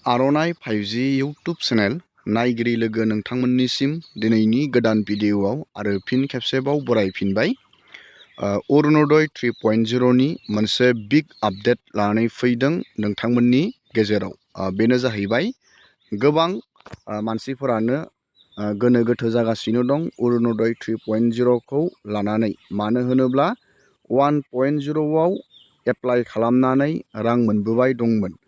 आर'नाइ 5G YouTube channel नायगिरि लोगो नोंथांमोननिसिम दिनैनि गोदान भिडिअ'आव आरो फिन खेबसेबाव बरायफिनबाय। अरुणोदय 3.0 नि मोनसे बिग आपडेट लानानै फैदों नोंथांमोननि गेजेराव। बेनो जाहैबाय गोबां मानसिफोरानो गोनो गोथो जागासिनो दं अरुणोदय 3.0 खौ लानानै। मानो होनोब्ला 1.0 आव एप्लाइ खालामनानै रां मोनबोबाय दंमोन।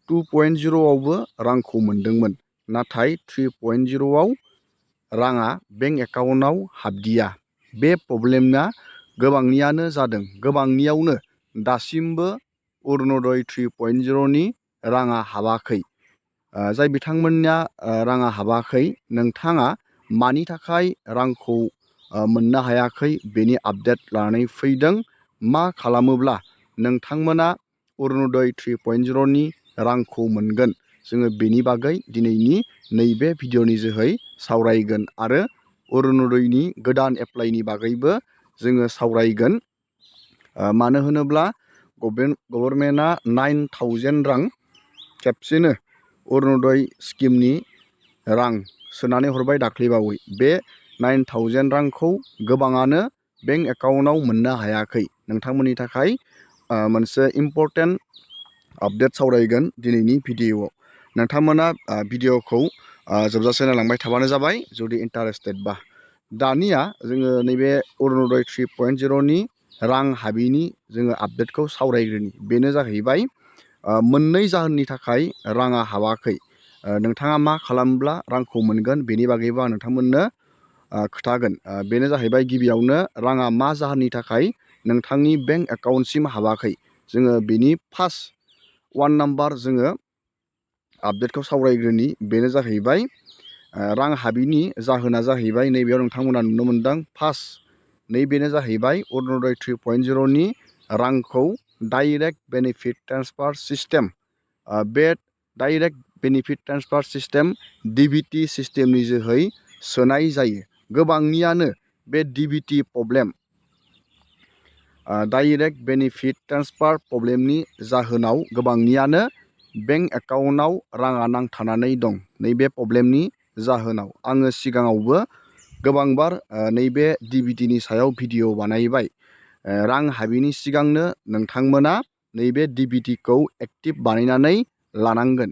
2.0 आवबो रांखौ मोनदोंमोन, नाथाय 3.0 आव राङा बेंक एकाउन्टआव हाबदिया। बे प्रब्लेमा गोबांनियानो जादों। गोबांनियावनो दासिमबो अरुणोदय 3.0 नि राङा हाबाखै। जाय बिथांमोननिया राङा हाबाखै, नोंथाङा मानि थाखाय रांखौ मोननो हायाखै बेनि आपडेट लानानै फैदों। मा खालामोब्ला नोंथांमोना अरुणोदय 3.0 नि रांखौ मोनगोन, जोङो बेनि बागै दिनैनि नैबे भिडिअ'नि जोहै सावरायगोन आरो अरुणोदयनि गोदान एप्लाइनि बागैबो जोङो सावरायगोन। मानो होनोब्ला गभर्नमेन्टआ 9,000 रां खेबसेनो अरुणोदय स्किमनि रां सोनानै हरबाय दाख्लैबावै। बे 9,000 रांखौ गोबाङानो बेंक एकाउन्टआव मोननो हायाखै। नोंथांमोननि थाखाय मोनसे इम्परटेन्ट आपडेट सावरायगोन दिनैनि भिडिअ'आव। नोंथांमोना भिडिअ'खौ जोबजासे नायलांबाय थाबानो जाबाय जुदि इन्टारेस्टेडबा। दानिया जोङो नैबे अरुणोदय 3.0 नि रां हाबिनि जोङो आपडेटखौ सावरायग्रोनि। बेनो जाहैबाय मोननै जाहोननि थाखाय राङा हाबाखै। नोंथाङा मा खालामब्ला रांखौ मोनगोन बेनि बागैबो आं नोंथांमोननो खोथागोन। बेनो जाहैबाय गिबियावनो राङा मा जाहोननि थाखाय नोंथांनि बेंक एकाउन्टसिम हाबाखै, जोङो बेनि फार्स्ट 1 नाम्बार जोङो आपडेटखौ सावरायग्रोनि। बेनो जाहैबाय रां हाबिनि जाहोना जाहैबाय नैबेयाव नोंथांमोना नुनो मोनदों। फार्स्ट नैबेनो जाहैबाय अरुणोदय 3.0 नि रांखौ डाइरेक्ट बेनिफिट ट्रेन्सफार सिस्टेम, बे direct benefit transfer system DBT सिस्टेमनि जोहै सोनाय जायो। गोबांनियानो बे DBT problem, direct benefit transfer प्रब्लेमनि जाहोनाव गोबांनियानो बेंक एकाउन्टआव राङा नांथानानै दं। नैबे प्रब्लेमनि जाहोनाव आङो सिगाङावबो गोबांबार नैबे DBT नि सायाव भिडिअ' बानायबाय। रां हाबिनि सिगांनो नोंथांमोना नैबे DBT खौ एक्टिभ बानायनानै लानांगोन।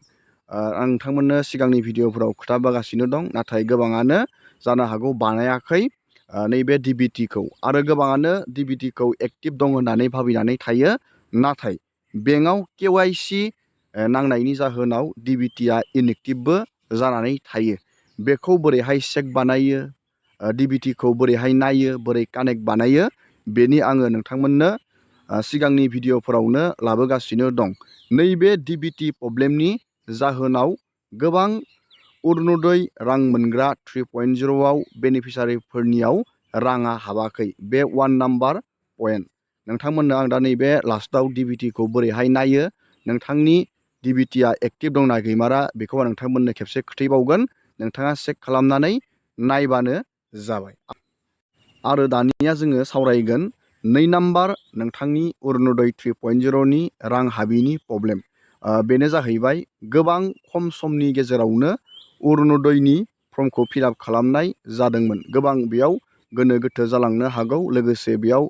आं नोंथांमोननो सिगांनि भिडिअ'फोराव खोथाबोगासिनो दं, नाथाय गोबाङानो जानो हागौ बानायाखै नैबे DBT खौ। आरो गोबाङानो DBT खौ एक्टिभ दं होननानै भाबिनानै थायो, नाथाय बेंकआव KYC नांनायनि जाहोनाव DBT आ इनएक्टिभबो जानानै थायो। बेखौ बोरैहाय चेक बानायो, DBT खौ बोरैहाय नायो, बोरै कानेक्ट बानायो, बेनि आङो नोंथांमोननो सिगांनि भिडिअ'फोरावनो लाबोगासिनो दं। नैबे DBT प्रब्लेमनि जाहोनाव गोबां अरुणोदय रां मोनग्रा 3.0 आव बेनिफिसारिफोरनियाव राङा हाबाखै। बे 1 नाम्बार पइन्ट। नोंथांमोननो आं दा नैबे लास्टआव DBT खौ बोरैहाय नायो, नोंथांनि DBT आ एक्टिभ दंना गैमारा बेखौ आं नोंथांमोननो खेबसे खोथायबावगोन। नोंथाङा चेक खालामनानै नायबानो जाबाय। आरो दानिया जोङो सावरायगोन 2 नाम्बार नोंथांनि अरुणोदय 3.0 नि रां हाबिनि प्रब्लेम। बेनो जाहैबाय गोबां खम समनि गेजेरावनो अरुणोदयनि फर्मखौ फिलआप खालामनाय जादोंमोन। गोबां बेयाव गोनो गोथो जालांनो हागौ। लोगोसे बेयाव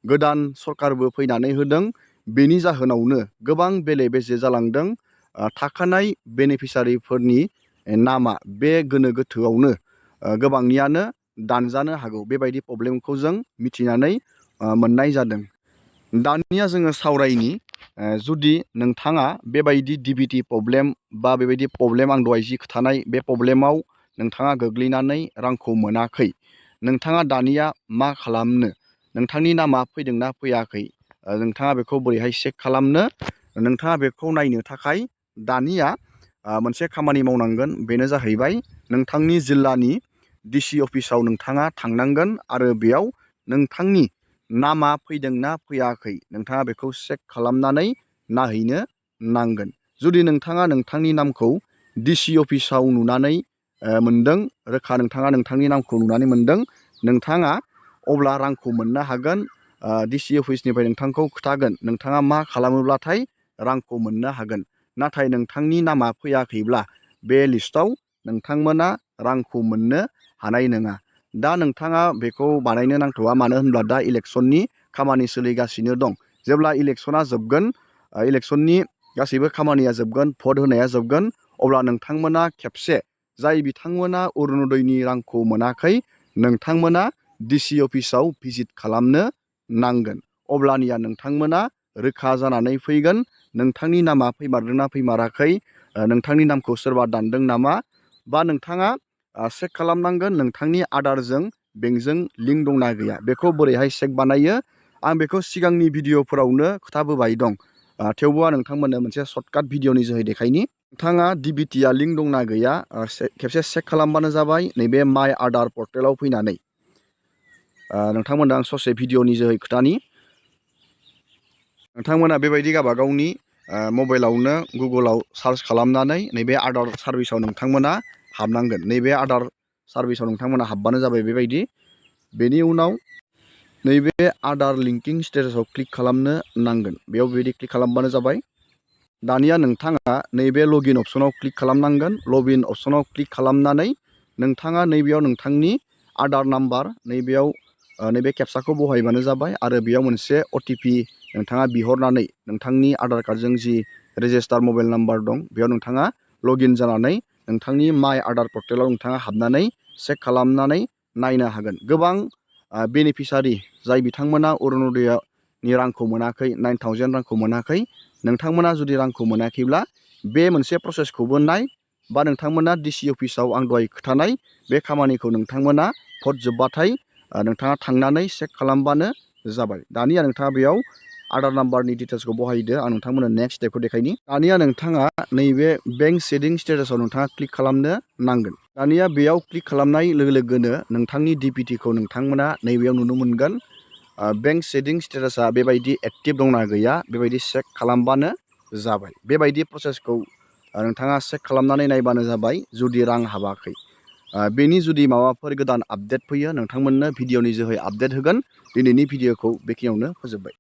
गोदान सरकारबो फैनानै होदों। बेनि जाहोनावनो गोबां बेले बेजे जालांदों। थाखानाय बेनिफिसारिफोरनि नामा बे गोनो गोथोआवनो गोबांनियानो दानजानो हागौ। बेबायदि प्रब्लेमखौ जों मिथिनानै मोननाय जादों। दानिया जोङो सावरायनि जुदि नोंथाङा बेबायदि DBT प्रब्लेम बा बेबायदि प्रब्लेम आं दहाय जि खोथानाय बे प्रब्लेमाव नोंथाङा गोग्लैनानै रांखौ मोनाखै, नोंथाङा दानिया मा खालामनो? नोंथांनि नामा फैदोंना फैयाखै, नोंथाङा बेखौ बोरैहाय चेक खालामनो? नोंथाङा बेखौ नायनो थाखाय दानिया मोनसे खामानि मावनांगोन। बेनो जाहैबाय नोंथांनि जिल्लानि DC अफिसाव नोंथाङा थांनांगोन आरो बेयाव नोंथांनि नामा फैदोंना फैयाखै नोंथाङा बेखौ चेक खालामनानै नायहैनो नांगोन। जुदि नोंथाङा नोंथांनि नामखौ DC अफिसाव नुनानै मोनदों, रोखा नोंथाङा नोंथांनि नामखौ नुनानै मोनदों, नोंथाङा अब्ला रांखौ मोननो हागोन। DC अफिसनिफ्राय नोंथांखौ खोथागोन नोंथाङा मा खालामोब्लाथाय रांखौ मोननो हागोन। नाथाय नोंथांनि नामा फैयाखैब्ला बे लिस्टआव नोंथांमोना रांखौ मोननो हानाय नङा। दा नोंथाङा बेखौ बानायनो नांथ'वा, मानो होनब्ला दा इलेक्सननि खामानि सोलिगासिनो दं। जेब्ला इलेक्सना जोबगोन, इलेक्सननि गासैबो खामानिया जोबगोन, भट होनाया जोबगोन, अब्ला नोंथांमोना खेबसे जाय बिथांमोना अरुनदयनि रांखौ मोनाखै नोंथांमोना डिसि अफिसाव भिजिट खालामनो नांगोन। अब्लानिया नोंथांमोना रोखा जानानै फैगोन नोंथांनि नामा फैमारदोंना फैमाराखै, नोंथांनि नामखौ सोरबा दानदों नामा, बा नोंथाङा चेक खालामनांगोन नोंथांनि आधारजों बेंकजों लिंक दंना गैया। बेखौ बोरैहाय चेक बानायो आं बेखौ सिगांनि भिडिअफोरावनो खोथाबोबाय दं। थेवबो आं नोंथांमोननो मोनसे सर्टकाट भिडिअनि जोहै देखायनि। नोंथाङा डिबिटिआ लिंक दंना गैया खेबसे चेक खालामबानो जाबाय। नैबे माइ आधार पर्टेलाव फैनानै नोंथांमोननो आं ससे भिडिअनि जोहै खोथानि। नोंथांमोना बेबायदि गावबागावनि मबाइलावनो गुगोलाव सार्च खालामनानै नैबे आधार सार्भिसाव नोंथांमोना हाबनांगोन। नैबे आधार सार्भिसाव नोंथांमोना हाबबानो जाबाय बेबायदि। बेनि उनाव नैबे आधार लिंकिं स्टेटासाव क्लिक खालामनो नांगोन। बेयाव बेबायदि क्लिक खालामबानो जाबाय। दानिया नोंथाङा नैबे लगइन अपसनाव क्लिक खालामनांगोन। लगइन अपसनाव क्लिक खालामनानै नोंथाङा नैबेयाव नोंथांनि आधार नाम्बार नैबे केपसाखौ बहायबानो जाबाय आरो बेयाव मोनसे OTP नोंथाङा बिहरनानै नोंथांनि आधार कार्डजों जि रेजिस्टार मबाइल नाम्बार दं बेयाव नोंथाङा लगइन जानानै नोंथांनि माइ आधार पर्टेलाव नोंथाङा हाबनानै चेक खालामनानै नायनो हागोन। गोबां बेनिफिसारि जाय बिथांमोना अरुनदयनि रांखौ मोनाखै, 9000 रांखौ मोनाखै, नोंथांमोना जुदि रांखौ मोनाखैब्ला बे मोनसे प्रसेसखौबो नाय, बा नोंथांमोना डिसि अफिसाव आं दहाय खोथानाय बे खामानिखौ नोंथांमोना भट जोब्बाथाय नोंथाङा थांनानै चेक खालामबानो जाबाय। दानिया नोंथाङा बेयाव आधार नाम्बारनि डिटेल्सखौ बहायदो। आं नोंथांमोननो नेक्स्ट स्टेपखौ देखायनि। दानिया नोंथाङा नैबे बेंक सेटिं स्टेटासाव नोंथाङा क्लिक खालामनो नांगोन। दानिया बेयाव क्लिक खालामनाय लोगो लोगोनो नोंथांनि डिपिटिखौ नोंथांमोना नैबेयाव नुनो मोनगोन। बेंक सेटिं स्टेटासा बेबायदि एक्टिभ दंना गैया बेबायदि चेक खालामबानो जाबाय। बेबायदि प्रसेसखौ नोंथाङा चेक खालामनानै नायबानो जाबाय जुदि रां हाबाखै। बेनि जुदि माबाफोर गोदान आपडेट फैयो नोंथांमोननो भिडिअनि जोहै आपडेट होगोन। दिनैनि भिडिअखौ बेखिनियावनो फोजोबबाय।